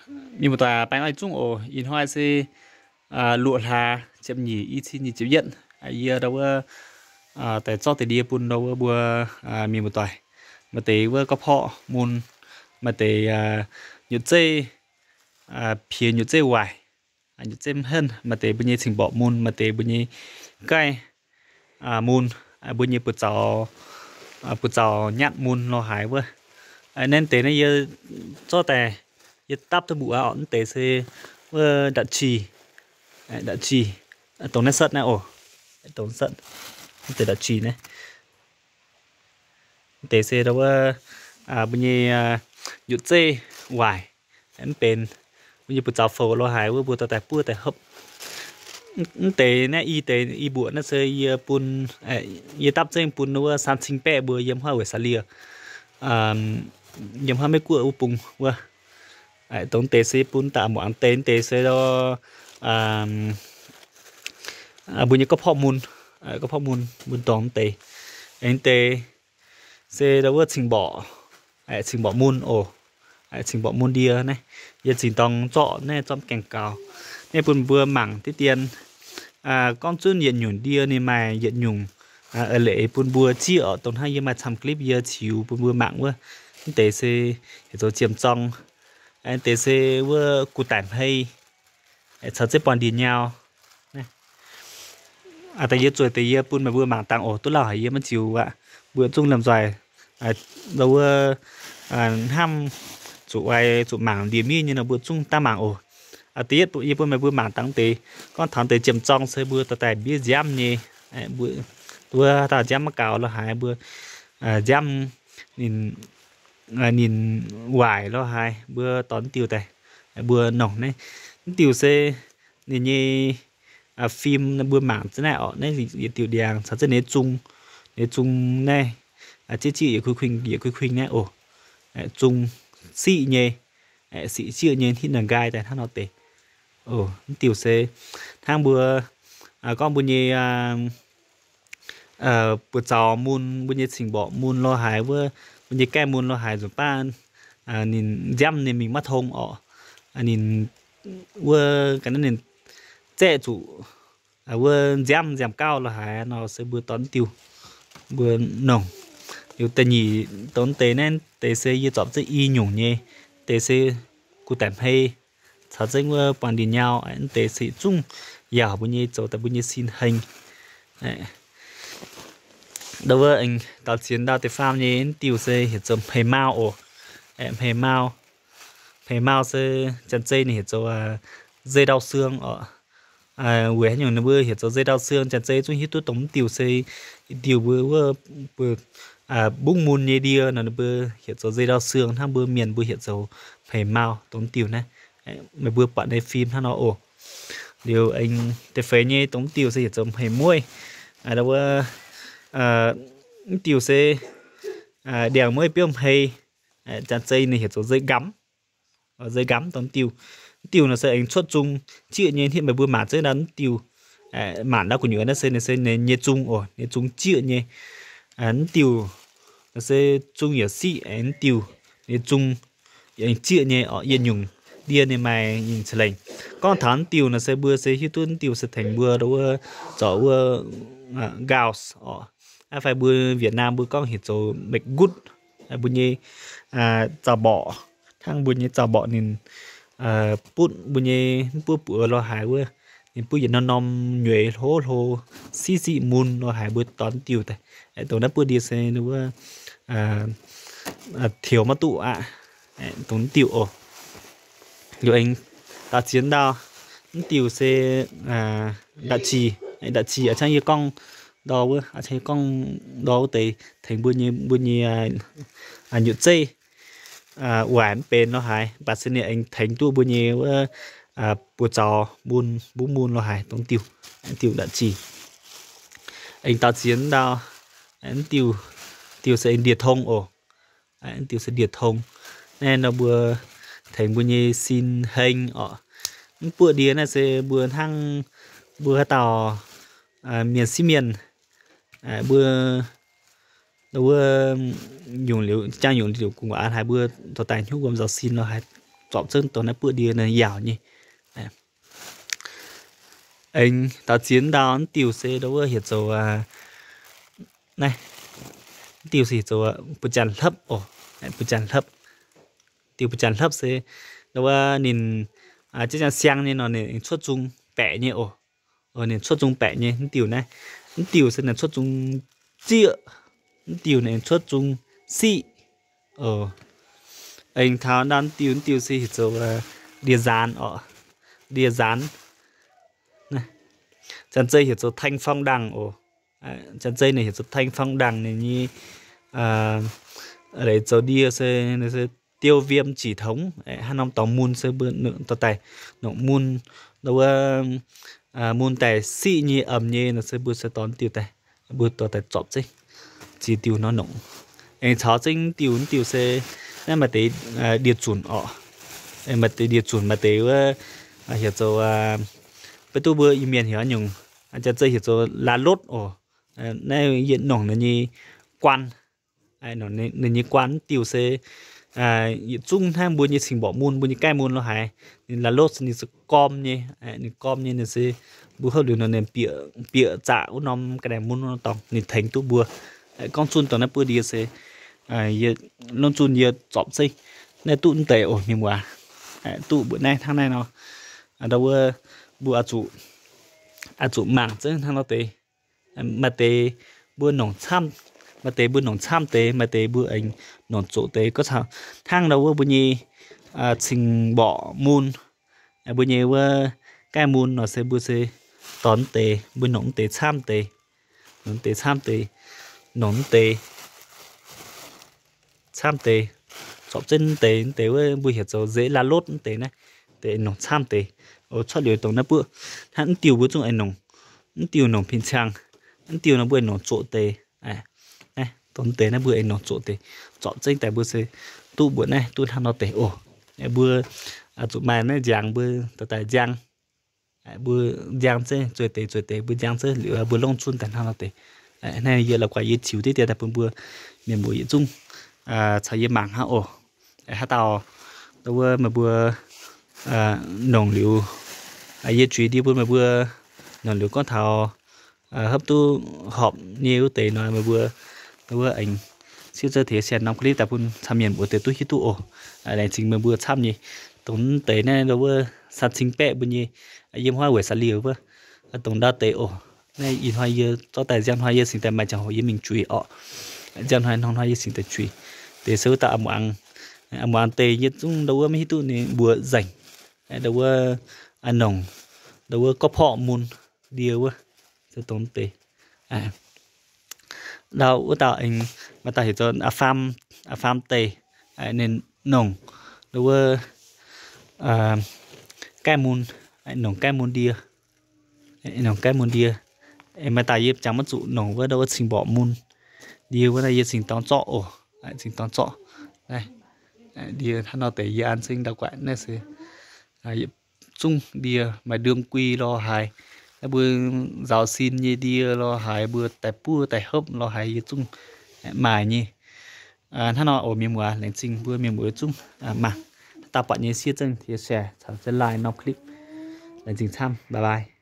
Mienh muoz-doic, baeng orn zungv oc. Ih hnoi se luoqc hlaax ziepc nyeic, i cin nyic ziepc yietv. Yie ndau wuov daaih zorqv deix ndie bun ndau wuov mbuo mienh muoz-doic. Maaih deix wuov gorqv-porqv mun, maaih deix nyutc zeiv piex, nyutc zeiv waaic, nyutc zeiv mv henv, maaih deix mbuo nyei cing-mborqc mun, maaih deix mbuo nyei gaih mun, mbuo nyei buoz-zaux, buoz-zaux nyatv mun lo haaix wuov. Naaiv deix naaiv yie zorqv daaih, yie dapv duqv mbuoqc aqv. Naaiv deix se wuov ndatc qiex, ndatc qiex, dongh naaiv setv naaiv oc, dongh setv, naaiv deix ndatc qiex naaiv. Mv deix se ndau wuov mbuo nyei nyutc zeiv waaic, mv benx mbuo nyei buoz-zaux fouc lo haaix wuov mbuo dorh daaih buov daaih hopv. Mv deix naaiv i deix i mbuoqc naaiv se yie bun, yie dapv zengv bun wuov san cing baeqv mbuo yiem huaav Australia, yiem huaav Meiv Guoqv wuov bung wuov. Dongh deix se bun daaih muangx deix, deix se mbuo nyei gorqv-porqv mun, gorqv-porqv mun, mun dorngx deix. Aengx deix se ndau wuov cing-mborqc, cing-mborqc mun oc, cing-mborqc mun ndie naaiv. Yie zinh dorng zorqv naaiv zorqv gaengh gaux naaiv bun mbuo mangc diqv dien. Gorngv zunv yietc nyungc ndie ninh maaih yietc nyungc eix leiz bun mbuo zieqv oc. Dongh hnangv yie maaih camv clip yie ziux bun mbuo mangc wuov, mv deix se heuc zoux ziemx zorng, deix se wuov guv daic hmei, caux zengv buangh ndie-nyau. Daaih yie zueiz deix yie bun meih mbuo mangc dangh oc. Duqv lauh haic yie maiv ziux aqv. Mbuo zungv liemh nzoih wuov hnamv zuqc oix zuqc mangc ndie-miev nyei nor mbuo zungv daav mangc oc. Da'yietv yie bun meih mbuo mangc dangh deix, gorngv taux deix ziemx zorng se mbuo dorh daaih mbiev nziaamv nyei. Wuov dauh nziaamv maiv gaux lo haaix mbuo nziaamv ninh, ninh waaic lo haaix mbuo dorh diuh daaih mbuo nongc naaiv. Mv diuh se ninh nyei fim mbuo mangc za'naaiv orqc, naaiv yietc diuh ndiangx caux zengv ninh nyei zung, ninh nyei zung naaiv zieqv zieqv yietc kuing kuing yietc kuing kuing naaiv oc. Zung siqv nyei, siqv zieqv nyei hitv naaic nqaai daaih hnangv nor deix. Mv diuh se hnangv mbuo gorngv mbuo nyei buoz-zaux mun, mbuo nyei cing-mborqc mun lo haaix wuov, mbuo nyei gaih mun lo haaix nzunc baav ninh nziaamv ninh mingh maiv tong orqc. Ninh wuov ga'naaiv ninh zaeqv zuqc wuov nziaamv nziaamv gauh lo haaix nor se mbuo dorh diuh mbuo nongc. Liuz da'nyeic dongh deix naaiv deix se yie zorpc zengv i nyungc nyei, deix se guv daic hmei caux zengv wuov buangh ndie-nyau. Deix se zungv yaac mbuo nyei zoux daaih mbuo nyei sin heng. Ndau wuov aengx daux ziex ndau deix faam nyei. Mv diuh se heuc zoux hmei-mau oc. Hmei-mau, hmei-mau se janx-zei ninh heuc zoux zei ndau-siang oc. Weic haaix nyungc ninh mbuo heuc zoux zei ndau-siang, janx-zei zungv hiuv duqv dongh mv diuh se diuh mbuo wuov, mbuo mbungv mun nyei ndie nor ninh mbuo heuc zoux zei ndau-siang, hnangv mbuo mienh mbuo heuc zoux hmei-mau dongh mv diuh naaiv. Meih mbuo buatc nyei fim hnangv nor oc. Liuz aengx da'feix nyei dongh mv diuh se heuc zoux hmei-mueiv. Ndau wuov mv diuh se ndiangx-mueiv biouv hmei, janx-zei ninh heuc zoux zei nqamv. Zei nqamv dongh mv diuh. Mv diuh nor se aengx cuotv zung zieqv nyei, hitv meih mbuo mangc zengv ndau mv diuh. Mangc ndau gu'nyuoz naaiv se ninh se ninh nyei zung oc, ninh zung zieqv nyei. Mv diuh nor se zung yaac siqv, aengx mv diuh ninh zung aengx zieqv nyei oc. Yietc nyungc ndie ninh maaih nyungc ca'lengc. Gorngv taux mv diuh nor se mbuo se hiuv duqv mv diuh se tengx mbuo ndau wuov zorc wuov gauss oc. Fai mbuo Việt Nam mbuo gorngv heuc zoux mekv gutv, mbuo nyei zaux-mborqc. Hnangv mbuo nyei zaux-mborqc ninh butv mbuo nyei mv buov buoz lo haaix wuov, ninh butv yietc norm norm nyueiz hlo hlo, siqv siqv mun lo haaix mbuo dorh diuh daaih. Dongh naaiv buov ndie se wuov tioux maiv duqv aqv. Dongh mv diuh oc. Liuz aengx daux ziex ndau, mv diuh se ndatc-qiex. Ndatc-qiex a'ciangv yie gorngv ndau wuov, a'ciangv yie gorngv ndau wuov deix tengx mbuo nyei, mbuo nyei nyutc zeiv waaic mv benx lo haaix, mv baac se ninh aengx tengx duqv mbuo nyei wuov buoz-zaux mun, mbungv mun lo haaix dongh diuh, diuh ndatc-qiex. Aengx daux ziex ndau, diuh, diuh se aengx ndie-tong oc. Diuh se ndie-tong. Naaiv nor mbuo tengx mbuo nyei sin heng oc. Mv buoqv ndie naaiv se mbuo hnangv mbuo haaix dauh mienh sieqv mienh, mbuo wuov nyungc liuz, jangx nyungc liuz gu'nguaaz haaix mbuo dorh daaih hnyouv wuom nzauh sin lo haaix, zorpc zengv dongh naaiv buoqv ndie naaiv yaauc nyei. Aengx taux ziex ndau mv diuh se ndau wuov heuc zoux, naaiv, mv diuh se heuc zoux buoz-janx hlopv oc. Buoz-janx hlopv, diuh buoz-janx hlopv se ndau wuov ninh, aa, jiex jangx siang nyei nor ninh cuotv zung baeqc nyei oc. Ninh cuotv zung baeqc nyei mv diuh naaiv. Mv diuh se ninh cuotv zung zieqv, mv diuh ninh cuotv zung siqv. Aengx taux ndau mv diuh, mv diuh se heuc zoux ndie-nzaanx oc, ndie-nzaanx. Janx-zei heuc zoux thanh phong đằng oc. Janx-zei ninh heuc zoux thanh phong đằng ninh nyei, aa, leix zoux ndie se, se tiêu viêm chỉ thống, hnangv norm dorngx mun se mbuo dorh daaih nongc mun, ndau wuov, mun daaih siqv nyei, a'mh nyei nor se mbuo se dorh diuh daaih, mbuo dorh daaih zorpc zengv ziex diuh nor nongc. Aengx caux zengv diuh, diuh se naaiv maaih deix ndie-zunc oc. Maaih deix ndie-zunc, maaih deix wuov heuc zoux, beiv duqv mbuo Iu-Mienh heuc nyungc, janx-zei heuc zoux lá lốt oc. Naaiv yie nongc ninh nyei guaan, ninh nyei guaan mv diuh se yietc zungv hnangv mbuo nyei cing-mborqc mun, mbuo nyei gaih mun lo haaix, ninh lá lốt se ninh se gorm nyei, ninh gorm nyei ninh se mbuo hopv liuz nor ninh bieqc, bieqc zaqc wuov norm ga'naaiv mun wuov norm dorngx ninh tengx duqv mbuo. Gorngv zunh dongh naaiv buoqv ndie se, yie, longc zunh yie zorpc zengv naaiv duqv mv deix oc mienh muoz. Duqv mbuoqc naaiv hnangv naaiv nor, ndau wuov mbuo oix zuqc, oix zuqc mangc zengv hnangv nor deix. Maaih deix mbuo nongc camv, maaih deix mbuo nongc camv deix, maaih deix mbuo aengx nongc zoqc deix. Gorngv caux hnangv ndau wuov mbuo nyei cing-mborqc mun, mbuo nyei wuov gaih mun nor se mbuo se dorh mv deix, mbuo nongc mv deix camv deix, nongc mv deix camv deix, nongc mv deix camv deix, zorpc zengv mv deix, mv deix wuov mbuo heuc zoux dễ lá lốt mv deix naaiv, deix nongc camv deix. Cuotv liuz dongh naaiv buoqv hnangv mv diuh mbuo zungv aengx nongc, mv diuh nongc pin ciang, mv diuh nor mbuo aengx nongc zoqc deix. Dongh mv deix naaiv mbuo aengx nongc zoqc deix, zorpc zengv daaih mbuo se duqv mbuoqc naaiv duqv hnangv nor deix oc. Mbuo zuqc maaih naaiv nziangx mbuo dorh daaih nziang, mbuo nziang zengv zueih deix zueih deix mbuo nziang zengv liuz mbuo longc zunv daaih hnangv nor deix. Naaiv yie la'guaih yie ziux diqv dien daaih bun mbuo mienh muoz yietc zungv caux yie mangc hnangv oc. Haaix dauh ndau wuov meih mbuo nongc liuz, yie zuiz ndie bun meih mbuo nongc liuz gorngv taux hopv duqv horpc nyei wuov deix nor meih mbuo, ndau wuov aengx siev zouv teix sienx norm clip daaih bun camv mienh muoz deix duqv hiuv duqv oc. Laengz zingh meih mbuo camv nyei. Dongh mv deix naaiv ndau wuov san cing baeqv mbuo nyei, yiem huaav weic saax liuz wuov, dongh ndau deix oc. Naaiv ih hnoi yie zorqv daaih nziang hnoi yie cingx daaih maaih ziangh hoc yie mingh zuiz orqc. Nziang hnoi hnoi hnoi yie cingx daaih zuiz. Deix se wuov dauh a'muangx, a'muangx deix yie zungv ndau wuov maiv hiuv duqv ninh mbuo nzengc. Ndau wuov a'nongc, ndau wuov gorqv-porqv mun ndie wuov, se dongh deix. Ndau wuov dauh aengx maaih dauh heuc zoux a'faam, a'faam deix, ninh nongc ndau wuov gaih mun, nongc gaih mun ndie, nongc gaih mun ndie. Maaih dauh yie jangx maiv zuqc nongc wuov ndau wuov cing-mborqc mun ndie wuov naaiv yie cingx dorngx zorqv oc, cingx dorngx zorqv. Ndie hnangv nor deix yie an zengv ndau guaaic naaiv se yietc zungv ndie maaih ndie gui lo haaix, naaiv mbuo nzaaux sin nyei ndie lo haaix, mbuo daaih buov daaih hopv lo haaix yie zungv maaih nyei. Hnangv nor oc mienh muoz, laengz zingh mbuo mienh muoz zungv mangc. Dauh buatc nyei siev zengv share caux zengv like norm clip. Laengz zingh camv, bye bye.